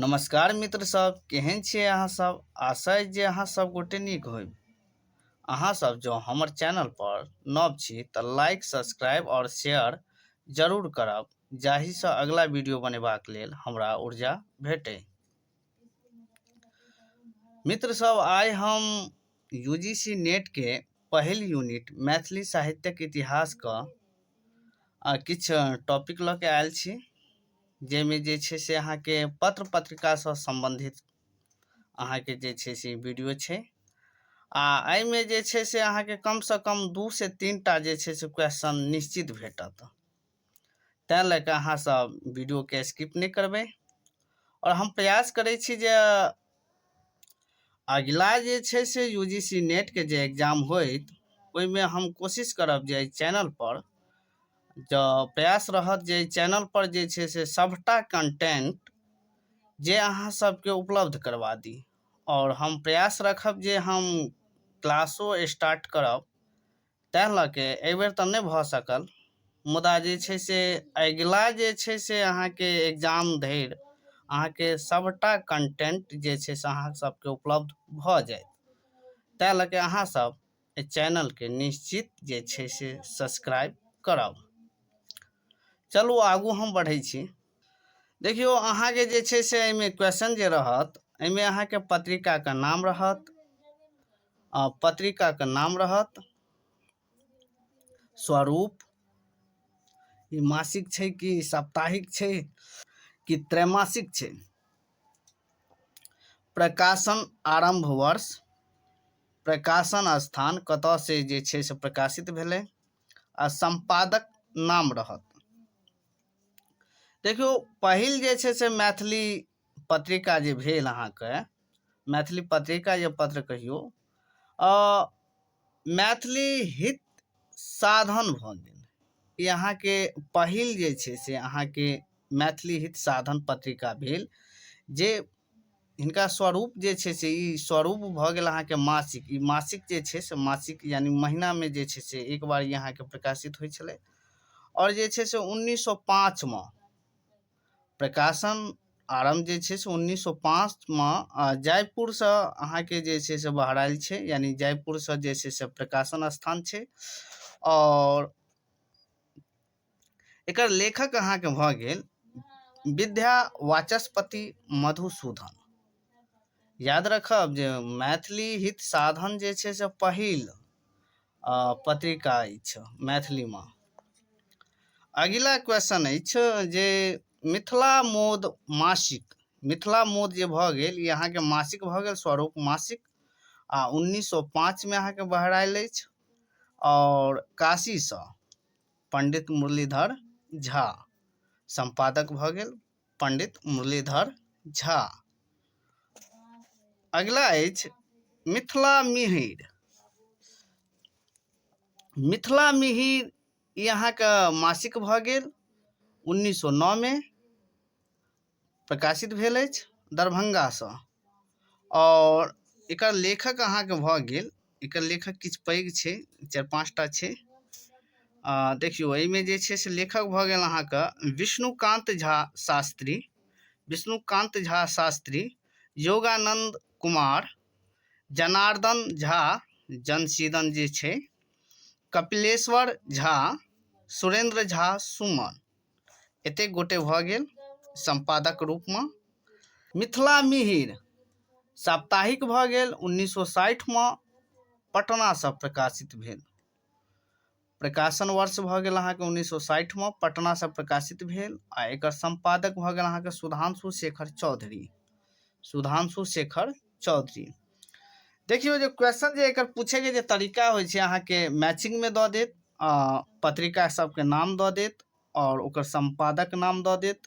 नमस्कार मित्र सब, केहन छियै अहाँ सब? आशा अछि जे अहाँ सब गोटे नीक होइब। अहाँ सब जँ हमर चैनल पर नव छी तऽ लाइक, सब्सक्राइब और शेयर जरूर करब, जाहिसँ अगला वीडियो बनेबाक लेल हमरा ऊर्जा भेटै। मित्र सब, आइ हम यूजीसी नेट के पहिल यूनिट मैथिली साहित्यक इतिहास क किछु टॉपिक लऽ के आयल छी, जाहिमे जे छै से अहाँके पत्र पत्रिकासँ सम्बन्धित अहाँके जे छै से वीडियो छै। आ एहिमे जे छै से अहाँके कमसँ कम 2 से 3 टा जे छै से क्वेश्चन निश्चित भेटत, तैँ लऽ कऽ अहाँ सब वीडियोके स्किप नहि करबै। आओर हम प्रयास करै छी जे अगिला जे छै से you ji C net के जे एग्जाम होइत ओहिमे हम कोशिश करब जे एहि चैनल पर जँ प्रयास रहत जे एहि चैनल पर जे छै से सभटा कंटेंट जे अहाँ सबके उपलब्ध करवा दी। आओर हम प्रयास रखब जे हम क्लासो स्टार्ट करब, तैँ लऽ के एहिबेर तऽ नहि भऽ सकल, मुदा जे छै से अगिला जे छै से अहाँके एग्जाम धरि अहाँके सभटा कंटेंट जे छै से अहाँ सबके उपलब्ध भऽ जायत। तैँ लऽ के अहाँ सब एहि चैनलके निश्चित जे छै से सब्सक्राइब करब। चलू आगू हम बढ़ै छी। देखियौ अहाँके जे छै से एहिमे क्वेश्चन जे रहत, एहिमे अहाँके पत्रिकाके नाम रहत, पत्रिकाके नाम रहत, स्वरूप, ई मासिक छै कि साप्ताहिक छै कि त्रैमासिक छै, प्रकाशन आरम्भ वर्ष, प्रकाशन स्थान कतऽ से जे छै से प्रकाशित भेलै, आ सम्पादक नाम रहत। देखियौ पहिल जे छै से मैथिली पत्रिका जे भेल अहाँके मैथिली पत्रिका या पत्र कहियौ, मैथिली हित साधन भऽ गेल। ई अहाँके पहिल जे छै से अहाँके मैथिली हित साधन पत्रिका भेल, जे हिनका स्वरूप जे छै से ई स्वरूप भऽ गेल अहाँके मासिक। ई मासिक जे छै से मासिक यानी महीनामे जे छै से एक बार ई अहाँके प्रकाशित होइ छलै। आओर जे छै से 1905 प्रकाशन आरम्भ जे छै से 1905 जयपुरसँ अहाँके जे छै से बहरायल छै, यानी जयपुरसँ जे छै से प्रकाशन स्थान छै। आओर एकर लेखक अहाँके भऽ गेल विद्या वाचस्पति मधुसूदन। याद रखब जे मैथिली हित साधन जे छै से पहिल पत्रिका अछि मैथिलीमे। अगिला क्वेश्चन अछि जे मिथिला मोद मासिक, मिथिला मोद जे भऽ गेल ई अहाँके मासिक भऽ गेल, स्वरूप मासिक, आ 1905 अहाँके बहरायल अछि। आओर काशीसँ पंडित मुरलीधर झा सम्पादक भऽ गेल, पंडित मुरलीधर झा। अगिला अछि मिथिला मिहिर। मिथिला मिहिर ई अहाँके मासिक भऽ गेल, 1909 प्रकाशित भेल अछि दरभंगासँ। आओर एकर लेखक अहाँके भऽ गेल, एकर लेखक किछु पैघ छै, 4-5 टा छै। देखियौ एहिमे जे छै से लेखक भऽ गेल अहाँके विष्णुकान्त झा शास्त्री, विष्णुकान्त झा शास्त्री, योगानन्द कुमार, जनार्दन झा जनसीदन जे छै, कपिलेश्वर झा, सुरेन्द्र झा सुमन, एतेक गोटे भऽ गेल सम्पादक रूपमे। मिथिला मिहिर साप्ताहिक भऽ गेल, 1960 पटनासँ प्रकाशित भेल। प्रकाशन वर्ष भऽ गेल अहाँके 1960 पटनासँ प्रकाशित भेल। आ एकर सम्पादक भऽ गेल अहाँके सुधांशु शेखर चौधरी, सुधांशु शेखर चौधरी। देखियौ जे क्वेश्चन जे एकर पूछैके जे तरीका होइ छै, अहाँके मैचिंगमे दऽ देत, पत्रिका सबके नाम दऽ देत आओर ओकर सम्पादक नाम दऽ देत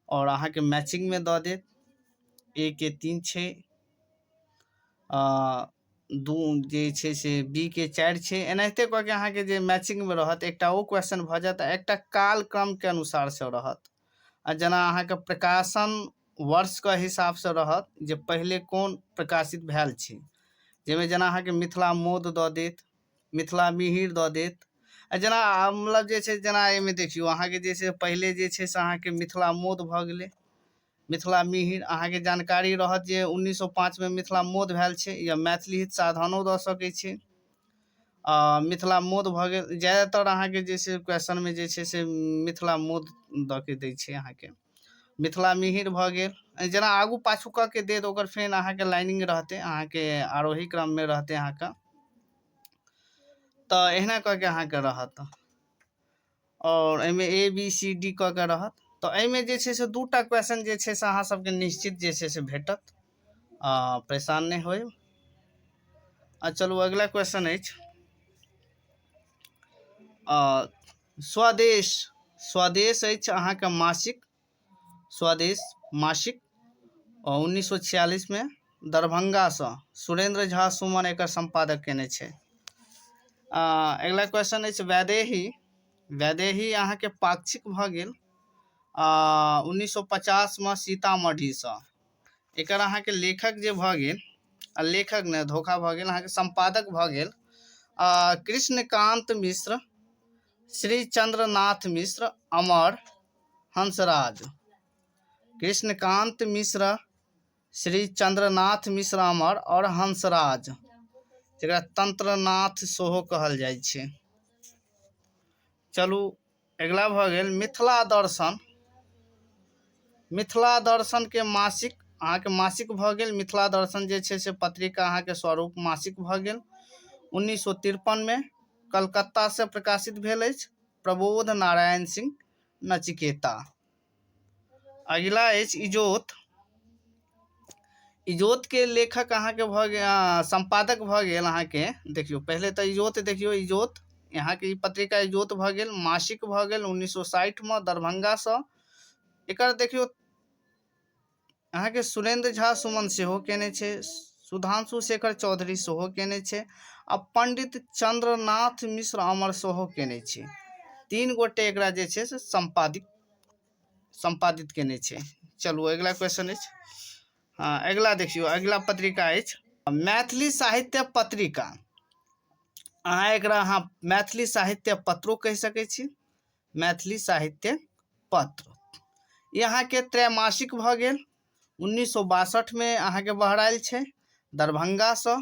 आओर अहाँके मैचिंगमे दऽ देत। ए के 3 छै, 2 जे छै से बी के 4 छै, एनाहिते कऽ के अहाँके जे मैचिंगमे रहत एकटा ओ क्वेश्चन भऽ जायत, एकटा कालक्रमके अनुसारसँ रहत। आ जेना अहाँके प्रकाशन वर्षके हिसाबसँ रहत जे पहिले कोन प्रकाशित भेल छै, जाहिमे जेना अहाँके मिथिला मोद दऽ देत, मिथिला मिहिर दऽ देत, आ जेना मतलब जे छै जेना एहिमे देखियौ अहाँके जे छै पहिले जे छै से अहाँके मिथिला मोद भऽ गेलै, मिथिला मिहिर अहाँके जानकारी रहत जे 1905 मे मिथिला मोद भेल छै या मैथिली हित साधनो दऽ सकै छै। मिथिला मोद भऽ गेल। ज्यादातर अहाँके जे छै क्वेश्चनमे जे छै से मिथिला मोद दऽ के दै छै। अहाँके मिथिला मिहिर भऽ गेल, जेना आगू पाछू कऽ के देत, ओकर फेर अहाँके लाइनिंग रहतै, अहाँके आरोही क्रममे रहतै अहाँके, तऽ एहिना कऽ के अहाँके रहत आओर एहिमे ए बी सी डी कऽ के रहत। तऽ एहिमे जे छै से 2 टा क्वेश्चन जे छै से अहाँ सबके निश्चित जे छै से भेटत, परेशान नहि होइब। आ चलू, अगिला क्वेश्चन अछि स्वदेश। स्वदेश अछि अहाँके मासिक, स्वदेश मासिक 1946 मे दरभंगासँ सुरेंद्र झा सुमन एकर सम्पादक केने छै। अगिला क्वेश्चन अछि वैदेही। वैदेही अहाँके पाक्षिक भऽ गेल 1950 मे सीतामढ़ीसँ। एकर अहाँके लेखक जे भऽ गेल, आ लेखक नहि, धोखा भऽ गेल, अहाँके सम्पादक भऽ गेल कृष्णकांत मिश्र, श्री चंद्रनाथ मिश्र अमर, हंसराज। कृष्णकांत मिश्र, श्री चंद्रनाथ मिश्र अमर आओर हंसराज, जकरा तंत्रनाथ सेहो कहल जाइ छै। चलू, अगिला भऽ गेल मिथिला दर्शन। मिथिला दर्शनके मासिक अहाँके मासिक भऽ गेल। मिथिला दर्शन जे छै से पत्रिका अहाँके स्वरूप मासिक भऽ गेल। 1953 मे कलकत्तासँ प्रकाशित भेल अछि, प्रबोध नारायण सिंह नचिकेता। अगिला अछि इजोत। इजोतके लेखक अहाँके भऽ गेल, सम्पादक भऽ गेल अहाँके, देखियौ पहिले तऽ इजोत, देखियौ इजोत अहाँके ई पत्रिका इजोत भऽ गेल, मासिक भऽ गेल 1960 मे दरभंगासँ। एकर देखियौ अहाँके सुरेंद्र झा सुमन सेहो केने छै, सुधांशु शेखर चौधरी सेहो केने छै आ पंडित चंद्रनाथ मिश्र अमर सेहो केने छै। तीन गोटे एकरा जे छै से सम्पादित सम्पादित केने छै। चलू, अगिला क्वेश्चन अछि। हँ, अगिला देखियौ, अगिला पत्रिका अछि मैथिली साहित्य पत्रिका। अहाँ एकरा अहाँ मैथिली साहित्य पत्रो कहि सकै छी। मैथिली साहित्य पत्र ई अहाँके त्रैमासिक भऽ गेल। 1962 मे अहाँके बहरायल छै दरभंगासँ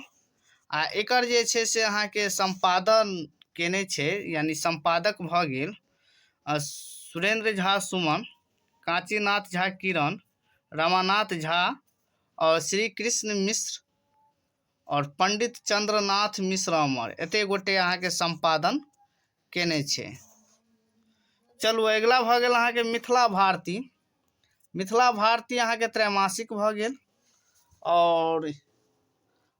आ एकर जे छै से अहाँके सम्पादन केने छै, यानि सम्पादक भऽ गेल सुरेंद्र झा सुमन, कांचीनाथ झा किरण, रमानाथ झा आओर श्री कृष्ण मिश्र आओर पंडित चंद्रनाथ मिश्र अमर। एते गोटे अहाँके सम्पादन केने छै। चलू, अगिला भऽ गेल अहाँके मिथिला भारती। मिथिला भारती अहाँके त्रैमासिक भऽ गेल आओर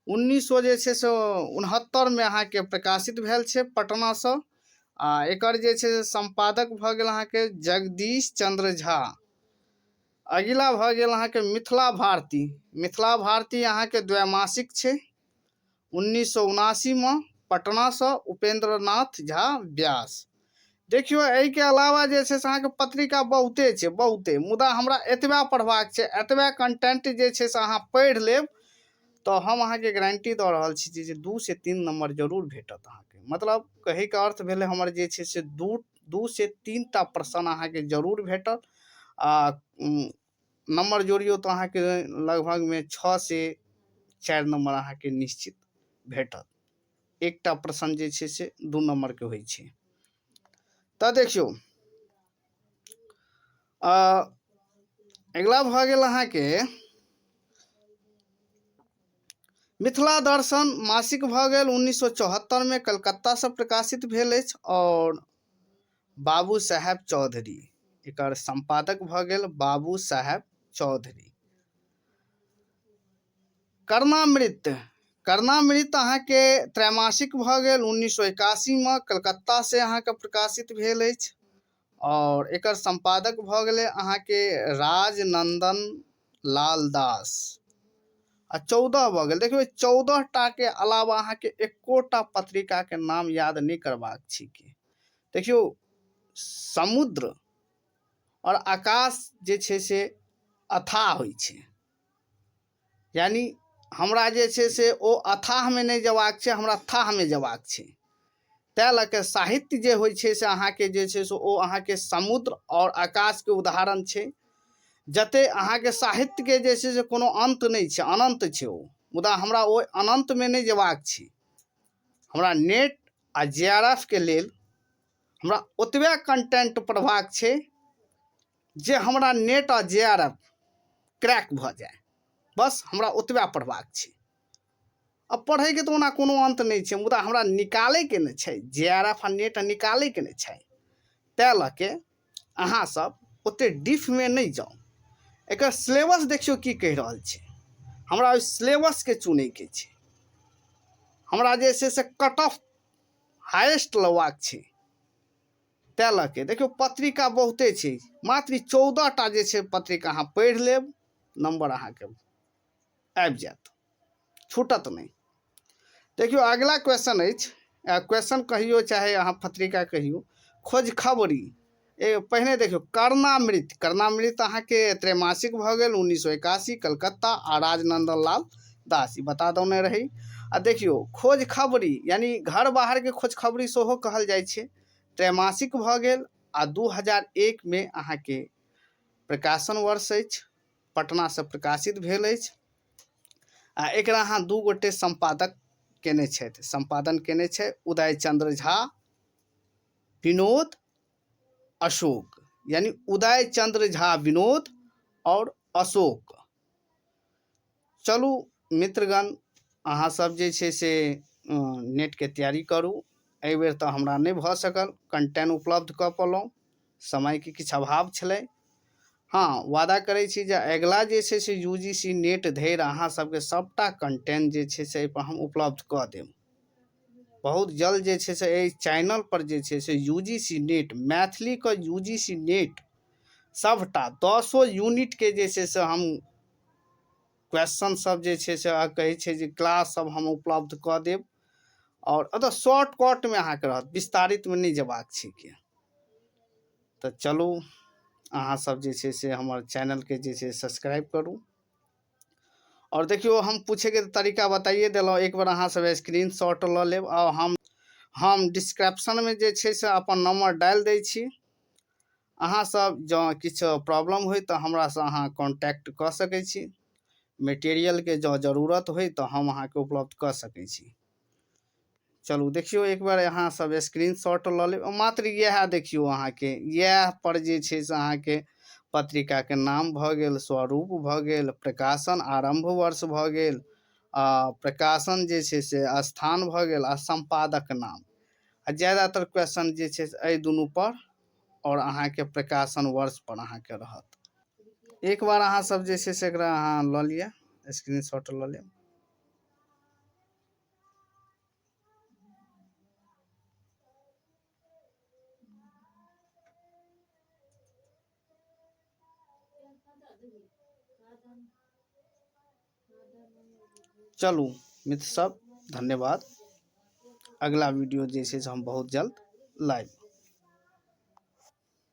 1900 जे छै से 69 मे अहाँके प्रकाशित भेल छै पटनासँ आ एकर जे छै से सम्पादक भऽ गेल अहाँके जगदीश चंद्र झा। अगिला भऽ गेल अहाँके मिथिला भारती। मिथिला भारती अहाँके द्वैमासिक छै, 1979 मे पटनासँ उपेंद्र नाथ झा व्यास। देखियौ, एहिके अलावा जे छै से अहाँके पत्रिका बहुते छै, बहुते, मुदा हमरा एतबा पढ़बाक छै। एतबा कंटेंट जे छै से अहाँ पढ़ि लेब तऽ हम अहाँके गारंटी दऽ रहल छी जे 2 से 3 नंबर जरूर भेटत अहाँके। मतलब कहैके अर्थ भेलै हमर जे छै से 2 से 3 टा प्रश्न अहाँके जरूर भेटत आ नंबर जोड़ियौ तऽ अहाँके लगभगमे 6 से 4 नंबर अहाँके निश्चित भेटत। एकटा प्रश्न जे छै से 2 नंबरके होइ छै। तऽ देखियौ, अगिला भऽ गेल अहाँके मिथिला दर्शन। मासिक भऽ गेल, 1974 मे कलकत्तासँ प्रकाशित भेल अछि आओर बाबू साहेब चौधरी एकर सम्पादक भऽ गेल, बाबू साहेब चौधरी। कर्णामृत। कर्णामृत अहाँके त्रैमासिक भऽ गेल, 1981 मे कलकत्तासँ अहाँके प्रकाशित भेल अछि आओर एकर सम्पादक भऽ गेलै अहाँके राजनन्दन लाल दास। आ 14 भऽ गेल। देखियौ, 14 टाके अलावा अहाँके एकोटा पत्रिकाके नाम याद नहि करबाक छै। देखियौ, समुद्र आओर आकाश जे छै से अथाह होइ छै, यानि हमरा जे छै से ओ अथाहमे नहि जेबाक छै, हमरा थाहमे जेबाक छै। ताहि लऽ कऽ साहित्य जे होइ छै से अहाँके जे छै से ओ अहाँके समुद्र आओर आकाशके उदाहरण छै। जते अहाँके साहित्यके जे छै से कोनो अन्त नहि छै, अनन्त छै ओ। मुदा हमरा ओहि अनन्तमे नहि जेबाक छै। हमरा नेट आ जे आर एफ के लेल हमरा ओतबे कंटेंट पढ़बाक छै जे हमरा नेट आ जे आर एफ क्रैक भऽ जाय, बस हमरा ओतबे पढ़बाक छै। अब पढ़ैके तऽ ओना कोनो अन्त नहि छै, मुदा हमरा निकालैके ने छै, जे आर एफ आ नेट निकालैके ने छै। ताहि लऽ के अहाँ सब ओते डीपमे नहि जाउ। एकर सिलेबस देखियौ की कहि रहल छै, हमरा ओहि सिलेबसके चुनैके छै। हमरा जे छै से कट ऑफ हाईएस्ट लेबाक छै। ताहि लऽ के देखियौ पत्रिका बहुते छै, मात्र 14 टा जे छै पत्रिका अहाँ पढ़ि लेब, नम्बर अहाँके आबि जायत, छूटत नहि। देखियौ अगिला क्वेश्चन अछि, क्वेश्चन कहियौ चाहे अहाँ पत्रिका कहियौ, खोज खबरी। पहिने देखियौ कर्णामृत। कर्णामृत अहाँके त्रैमासिक भऽ गेल 1981, कलकत्ता, आ राजनंदन लाल दास, ई बता दौने रही। आ देखियौ खोज खबरी यानी घर बाहरके खोज खबरी सेहो कहल जाइ छै, त्रैमासिक भऽ गेल आ 2001 मे अहाँके प्रकाशन वर्ष अछि, पटनासँ प्रकाशित भेल अछि। आ एकरा अहाँ 2 गोटे सम्पादक केने छथि, सम्पादन केने छै उदय चंद्र झा, विनोद अशोक, यानी उदय चंद्र झा विनोद और अशोक। चलू मित्रगण, अहाँ सब जे छै से नेटके तैयारी करू। एहिबेर तऽ हमरा नहि भऽ सकल कंटेंट उपलब्ध कऽ पौलहुँ, समयके किछु अभाव छलै। हँ, वादा करै छी जे अगिला जे छै से you ji C net धरि अहाँ सबके सबटा कंटेंट जे छै से एहिपर हम उपलब्ध कऽ देब। बहुत जल्द जे छै से एहि चैनल पर जे छै से you ji C net, मैथिलीके you ji C net सबटा 10 यूनिटके जे छै से हम क्वेश्चन सब जे छै से कहै छै जे क्लास सब हम उपलब्ध कऽ देब। आओर एतऽ शॉर्टकटमे अहाँके रहत, विस्तारितमे नहि जेबाक छै के। तऽ चलू अहाँ सब जे छै से हमर चैनलके जे छै सब्सक्राइब करू। आओर देखियौ हम पूछैके तरीका बताइए देलहुँ, एक बेर अहाँ सब स्क्रीन शॉट लऽ लेब आ हम डिस्क्रिप्शनमे जे छै से अपन नंबर डालि दै छी। अहाँ सब जँ किछु प्रॉब्लम होय तऽ हमरासँ अहाँ कॉन्टैक्ट कऽ सकै छी। मटेरियलके जँ जरूरत होय तऽ हम अहाँके उपलब्ध कऽ सकै छी। चलू देखियौ एक बार अहाँ सब स्क्रीन शॉट लऽ लेब। मात्र इएह देखियौ अहाँके इएह पर जे छै से अहाँके पत्रिकाके नाम भऽ गेल, स्वरूप भऽ गेल, प्रकाशन आरम्भ वर्ष भऽ गेल, आ प्रकाशन जे छै से स्थान भऽ गेल, आ सम्पादक नाम। आ ज्यादातर क्वेश्चन जे छै से एहि दुनू पर आओर अहाँके प्रकाशन वर्ष पर अहाँके रहत। एक बार अहाँ सब जे छै से एकरा अहाँ लऽ लिअ, स्क्रीन शॉट लऽ लेब। चलू मित्र सब, धन्यवाद। अगला वीडियो जे छै से हम बहुत जल्द लाइव।